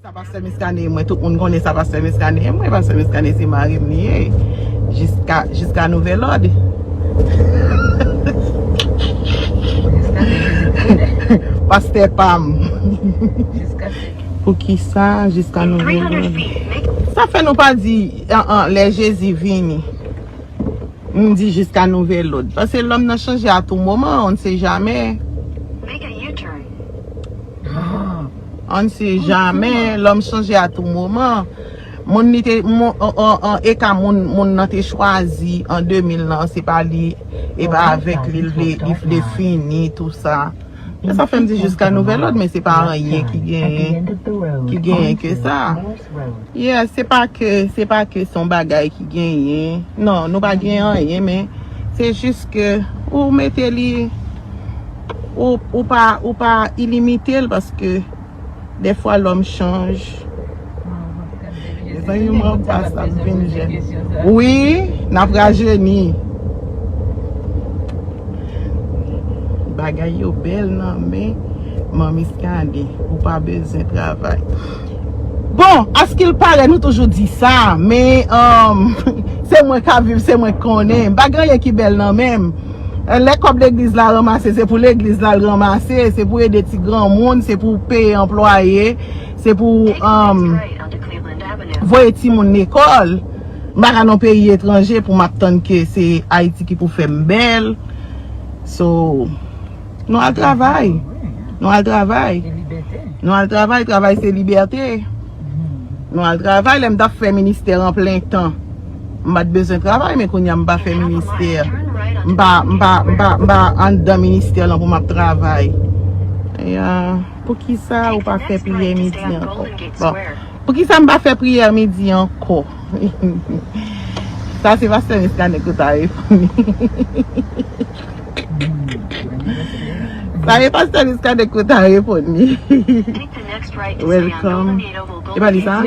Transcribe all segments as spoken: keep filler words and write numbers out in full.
Sa pastè Miskanen, mwen, tout moun konnen sa pastè Miskanen, mwen, pastè Miskanen se mari m li ye. Jiska, jiska nouvèl òd. Pastè pa m. Poukisa jiska nouvèl òd? Sa fè nou pa di, an, an, lè Jezi vini. M di jiska nouvèl òd. Paske lòm nan chanje a tou moman, on ne sait jamais. On ne sait jamais, lòm chanje a tou moman. Moun li te, moun, an, an, an, e ka moun, moun nan te chwazi an de mil lan, se pa li, e pa avèk li, li vle, li vle fini, tou sa. Men sa fè m di jiska nouvèl òd, men se pa anyen ki genyen, ki genyen ke sa. Yeah, se pa ke, se pa ke se yon bagay ki genyen. Non, nou pa genyen anyen, men se jis ke ou mete li, ou, ou pa, ou pa ilimite l, paske dèfwa lòm chanj. Mezanmi, mwen pa sa m vin jèn. Wi, n ap rajeni. Bagay yo bèl nan men Manmi Skande, ou pa bezwen travay. Bon, askilparè, nou toujou di sa, men, um, se mwen k ap viv, se mwen k konnen. M pa gen anyen ki bèl nan men m. Lè kòb legliz la ranmase, se pou legliz la l ranmase, se pou ede ti granmoun, se pou peye anplwaye, se pou, um, voye timoun lekòl. M pa ka nan peyi etranje pou m ap tann ke se Ayiti ki pou fè m bèl. So, nou al travay. Nou al travay. Nou al travay, travay se libète. Nou al travay, lè m t ap fè ministè an plen tan. M pa t bezwen travay, men kounye a m pa fè ministè. M pa, m pa, m pa, m pa anndan ministè lan pou m ap travay. Ya, poukisa ou pa fè priyè midi ankò? Bon, poukisa m pa fè priyè midi ankò? Sa se pastè Miskanen ki ta reponn li. Sa e pastè Miskanen ki ta reponn li. Welcome. E pa li sa?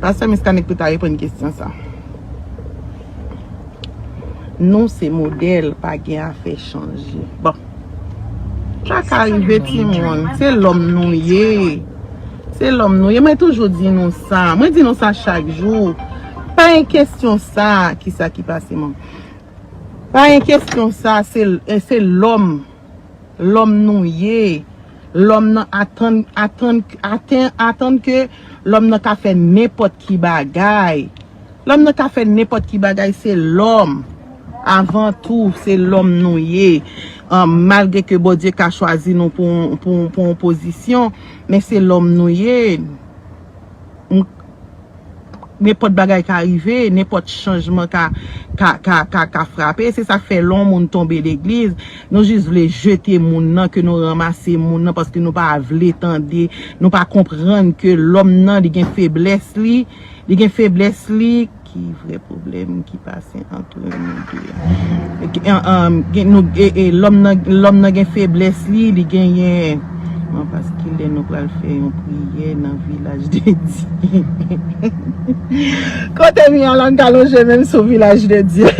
Pastè Miskanen ki ta reponn kesyon sa. Nou se modèl, pa gen afè chanje. Bon. Sa ka rive timoun. Se lòm nou ye. Se lòm nou ye. Mwen toujou di nou sa. Mwen di nou sa chak jou. Pa gen kesyon sa. Kisa ki pase, man? Pa gen kesyon sa. Se, se lòm. Lòm nou ye. Lòm nan atann, atann, aten-, atann ke lòm nan ka fè nenpòt ki bagay. Lòm nan ka fè nenpòt ki bagay, se lòm. Avan tou, se lòm nou ye. An, malgre ke Bondye ka chwazi nou pou, pou, pou yon pozisyon, men se lòm nou ye. M, nenpòt bagay ka rive, nenpòt chanjman ka, ka, ka, ka, ka frape. Se sa k fè lè yon moun tonbe legliz, nou jis vle jete moun nan, ke nou ranmase moun nan, paske nou pa vle tande, nou pa konprann ke lòm nan, li gen feblès li, li gen feblès li, ki vrè pwoblèm ki pase ant nou de a? Gen, gen, nou, e, e, lòm nan, lòm nan gen feblès li, li genyen. Mwen, paske lè nou pral fè yon priyè nan vilaj de Dye. Kote m ye a la, m ka lonje men m sou vilaj de Dye.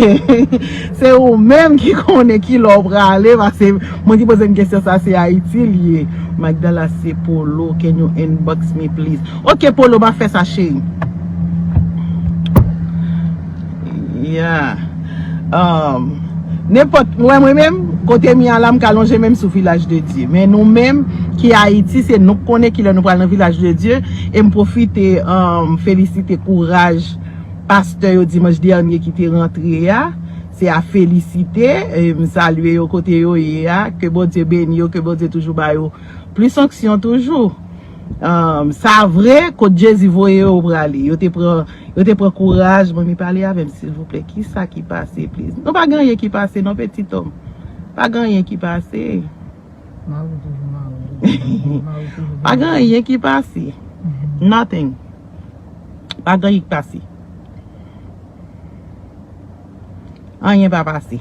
Se ou menm ki konnen ki lè w prale, paske moun ki poze m kesyon sa, se Ayiti l ye. Magdala, se Polo, can you inbox me, please? Ok, Polo, m ap fè sa, cheri. Yeah. Um, nenpòt, mwen, mwen menm, kote m ye a la, m ka lonje men m sou vilaj de Dye. Men nou menm, ki Ayiti, se nou k konnen ki lè nou pral nan vilaj de Dye. E m pwofite, um, felisite kouraj pastè yo dimanch dènye ki te rantre a. Se a felisite. E m salye yo kote yo ye a. Ke Bondye beni yo, ke Bondye toujou ba yo plis onksyon toujou. Um, sa vre, kot Jezi voye yo prale. Yo te pran, yo te pran kouraj. Manmi, pale avè m, silvouplè. Kisa ki pase, please? Non, pa gen anyen ki pase, non, petit homme. Pa gen anyen ki pase. Mari toujou mari. Mari toujou mari. Pa gen anyen ki pase. Nothing. Pa gen anyen ki pase. Anyen pa pase.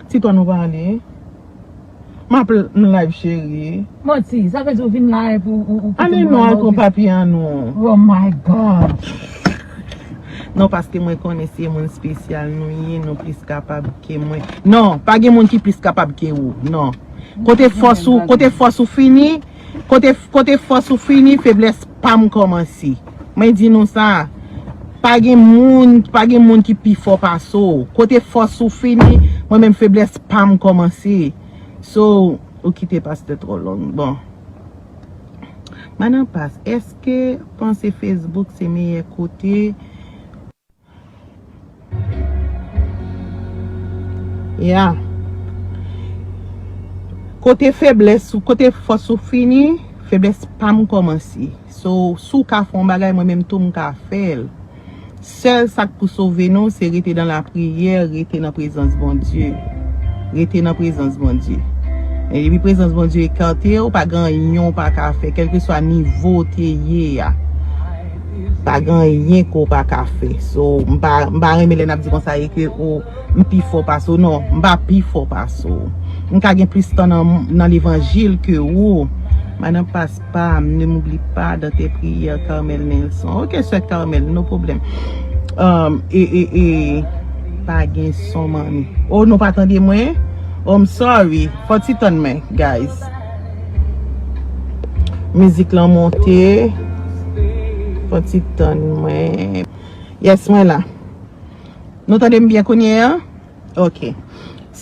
Ti tòn ou pale. M ap l-, m live, cheri. Manti, sa vle di ou vin live, ou, ou, ou kite moun nan, ou vin. Ale non, al pran papye an non. Oh my God. Non, paske mwen konnen se moun espesyal nou ye, nou plis kapab ke mwen. Non, pa gen moun ki plis kapab ke ou. Non. Kote fòs ou, kote fòs ou fini, kote, kote fòs ou fini, feblès pa m kòmanse. Mwen di nou sa, pa gen moun, pa gen moun ki pi fò pase w. Kote fòs ou fini, mwen menm feblès pa m kòmanse. So, ou kite pastè twò long. Bon. Madan Pas, èske panse Facebook se meyè kote? Ya. Kote feblès ou, kote fòs ou fini, feblès pa m kòmanse. So, si w ka fè yon bagay, mwen menm tou m ka fè l. Sèl sa k pou sove nou, se rete nan lapriyè, rete nan prezans Bondye. Rete nan prezans Bondye. E depi prezans Bondye ekate w, pa gen anyen w pa ka fè, kèlkeswa nivo w te ye a. Pa gen anyen ke w pa ka fè. So, m pa, m pa renmen lè n ap di konsa e ke o, m pi fò pase w. Non, m pa pi fò pase w. M ka gen plis tan nan, nan levanjil ke ou. Madan Pas pa, ne m'oublie pas dans tes prières, Carmel Nelson. Ok, sè Carmel, no problem. Um, e, e, e, pa gen son, manmi. Oh, nou pa tande mwen? Oh, I'm sorry. Fò ti tann mwen, guys. Mizik lan monte. Fò ti tann mwen. Yes, mwen la. Nou tande m byen kounye a? Ok.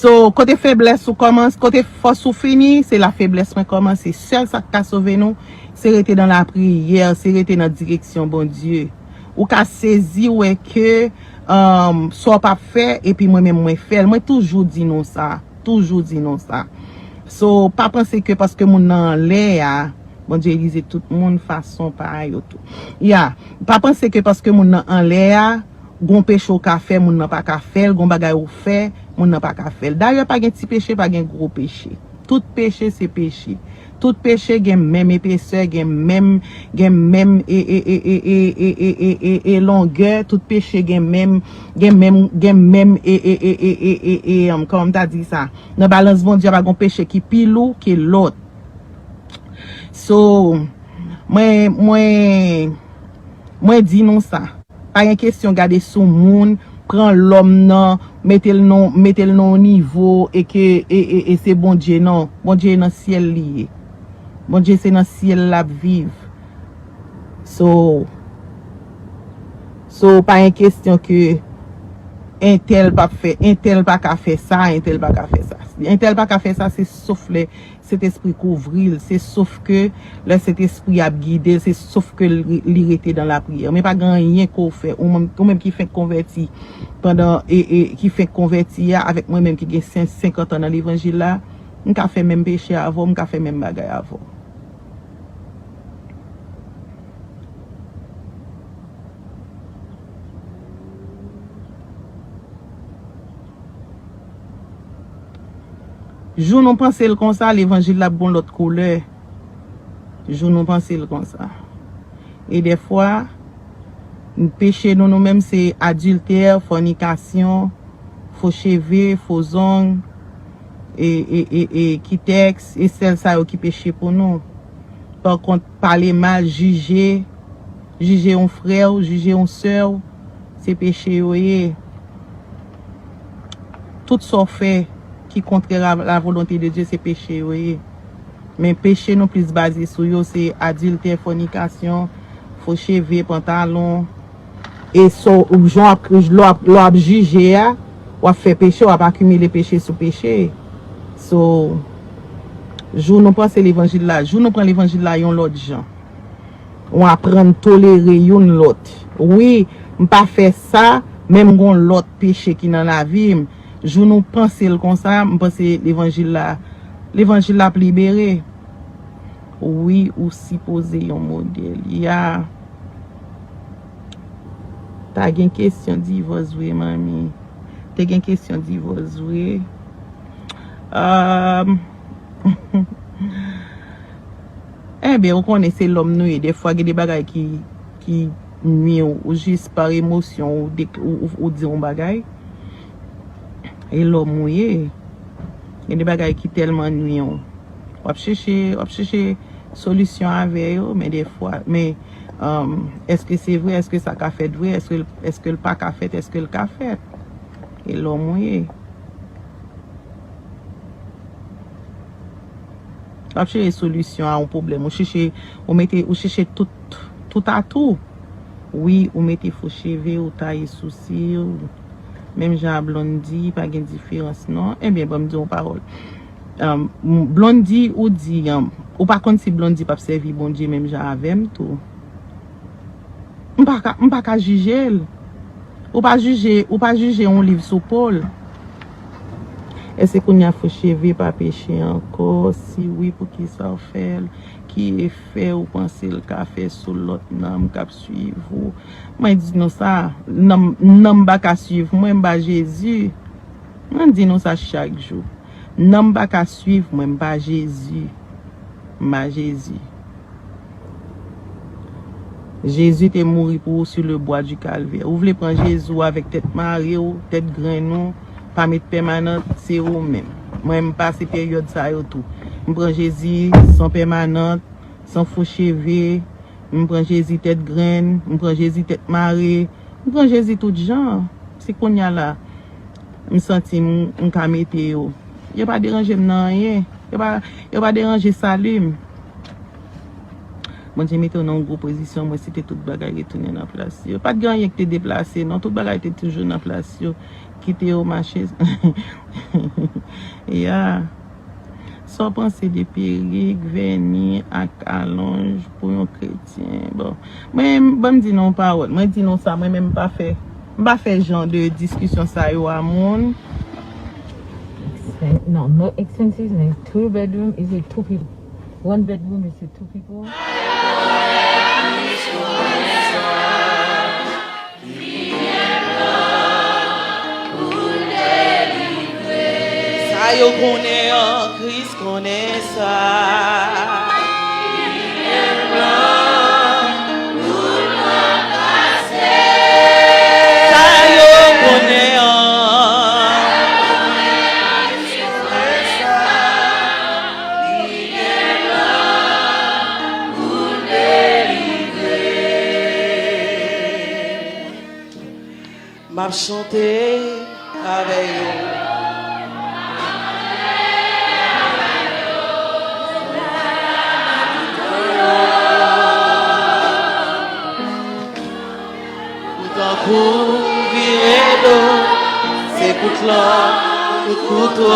So, kote feblès ou kòmanse, kote fòs ou fini, se la feblès mwen kòmanse. Sèl sa k ka sove nou, se rete nan lapriyè, se rete nan direksyon Bondye. Ou ka sezi wè ke, um, sa w p ap fè, epi mwen menm mwen fè l. Mwen toujou di nou sa. Toujou di nou sa. So, pa panse ke paske moun nan anlè a, Bondye itilize tout moun fason pa yo tou. Ya, pa panse ke paske moun nan anlè a, gon peche w ka fè, moun nan pa ka fè l, gon bagay ou fè, moun nan pa ka fè l. Dayè, pa gen ti peche, pa gen gwo peche. Tout peche se peche. Tout peche gen menm epesè, gen menm, gen menm e, e, e, e, e, e, e, e, e, e longè, tout peche gen menm, gen menm, gen menm e, e, e, e, e, e, e, um, kòman m ta di sa? Nan balans Bondye a pa gon peche ki pi lou ke lòt. So, mwen, mwen, mwen di nou sa. Pa gen kesyon gade sou moun, pran lòm nan, mete l nan, mete l nan yon nivo e ke, e, e, e se Bondye, non. Bondye nan syèl li ye. Bondye se nan syèl l ap viv. So, so, pa gen kesyon ke entèl p ap fè, entèl pa ka fè sa, entèl pa ka fè sa. Entèl pa ka fè sa, se sof lè Sentespri kouvri l, se sof ke lè Sentespri ap gide l, se sof ke li, li rete nan lapriyè. Men pa gen anyen ke w fè, ou menm, ou menm ki fenk konvèti, pandan, e, e, ki fenk konvèti a, avèk mwen menm ki gen sen, senkant an nan levanjil la, m ka fè menm peche avè w, m ka fè menm bagay avè w. Jou nou panse l konsa, levanjil la ap gon lòt koulè. Jou nou panse l konsa. E dèfwa, peche nou, nou menm, se adiltè, fònikasyon, fo cheve, fo zong, e, e, e, e kitèks, e sèl sa yo ki peche pou nou. Pa kont, pale mal, jije, jije yon frè w, jije yon sè w, se peche yo ye. Tout sa w fè ki kontrè a la volonte de Dye, se peche yo ye. Men peche nou plis baze sou yo, se adiltè, fònikasyon, fo cheve, pantalon. E so, jan w ap, lè w ap, lè w ap jije a, w ap fè peche, w ap akimile peche sou peche. So, jou nou panse levanjil la, jou nou pran levanjil la yon lòt jan. Ou aprann tolere youn lòt. Wi, m pa fè sa, men m gon lòt peche ki nan lavi m. Jou nou panse l konsa, m panse levanjil la, levanjil la ap libere. Wi, ou sipoze yon modèl. Ya. Ta gen kesyon divòs vre, manmi. Te gen kesyon divòs vre. Um, Enben, ou konnen se lòm nou ye. Defwa, gen de bagay ki, ki nwi w, ou jis pa emosyon, ou, dek- ou, ou, ou di yon bagay. E lòm ou ye. Gen de bagay ki tèlman nwi w. W ap chèche, w ap chèche solisyon avè yo, men defwa, men, um, èske se vre? Èske sa ka fèt vre? Èske l, èske l pa ka fèt? Èske l ka fèt? E lòm ou ye. W ap chèche solisyon a yon pwoblèm. Ou chèche, ou mete, ou chèche tout, tout atou. Wi, ou mete fo cheve, ou taye sousi w. Menm jan a Blondie, pa gen diferans non. Ebyen, ban m di yon pawòl. Um, Blondie, ou di, um, ou pa konn si Blondie p ap sèvi Bondye menm jan avè m tou. M pa ka, m pa ka jije l. Ou pa jije, ou pa jije yon liv sou po l. Èske kounye a fo cheve pa peche ankò? Si wi, poukisa w fè l? Ki efè ou panse l ka fè sou lòt nanm k ap swiv ou? Mwen di nou sa, nanm, nanm pa ka swiv mwen, m pa Jezi. Mwen di nou sa chak jou. Nanm pa ka swiv mwen, m pa Jezi. M pa Jezi. Jezi te mouri pou ou sur le bois du calvaire. Ou vle pran Jezi w avèk tèt mare w, tèt grenn ou, pa met pèmanant, se ou menm. Mwen, m pase peryòd sa yo tou. M pran Jezi san pèmanant, san fo cheve, m pran Jezi tèt grenn, m pran Jezi tèt mare, m pran Jezi tout jan. Se kounye a la, m santi m, m ka mete yo. Yo pa deranje m nan anyen. Yo pa, yo pa deranje sali m. Bondye mete w nan yon gwo pozisyon, mwen site tout bagay retounen nan plas yo. Pa t gen anyen ki te deplase, non. Tout bagay te toujou nan plas yo. Kite yo mache. Ya. Sa w panse de perik, vèni ak alonj pou yon kretyen? Bon, mwen, ban m di nou yon pawòl. Mwen di nou sa, mwen menm m pa fè, m pa fè jan de diskisyon sa yo a moun. Expen- no, no expenses, no two bedroom is a two people. One bedroom is a two people. Sa yo konnen an, Kris konnen sa. Sa yo konnen an. M ap chante avè yo. Ou tankou vire do, se kout lan, kout kouto,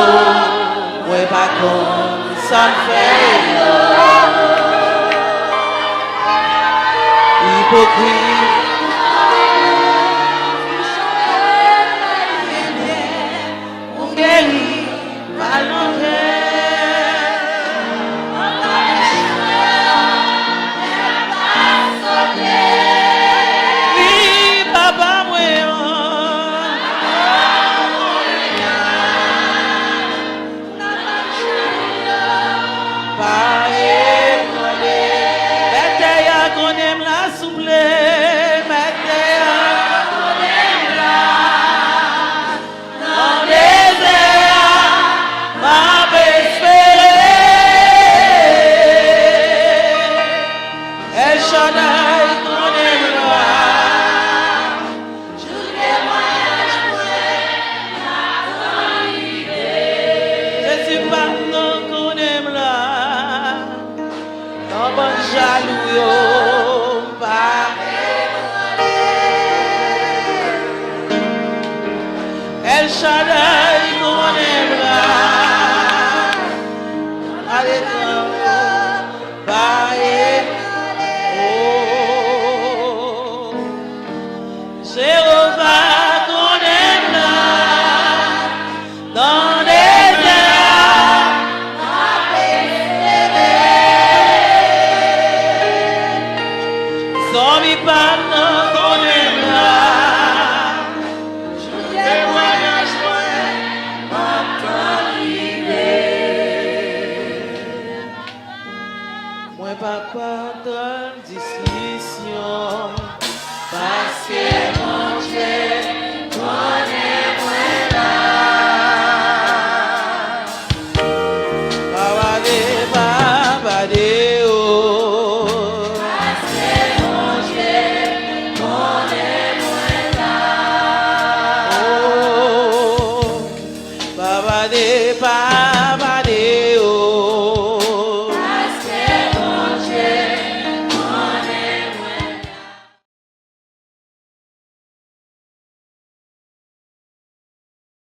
mwen pa konn sa m fè yo. Ipokrit. Ou geri pa lanmè. Wi, papa mwen an. Pa ebranle. Mèt tè a konnen m la, souple. Mèt tè a konnen m la. Nan dezè a, m ap espere. El Shaddai konnen m la. Jou temwayaj mwen ap tann rive. Jezi pa m nan konnen m la. Nan bann jalou yo, m pa ebranle. El Shaddai konnen m la. Pa ebranle, pa ebranle. Oh. Jewova konnen m la. Nan dezè a, m ap espere. Zanmi pa m nan konnen m la. Jou temwayaj mwen, m ap tann rive. Mwen pa pran tan diskisyon, paske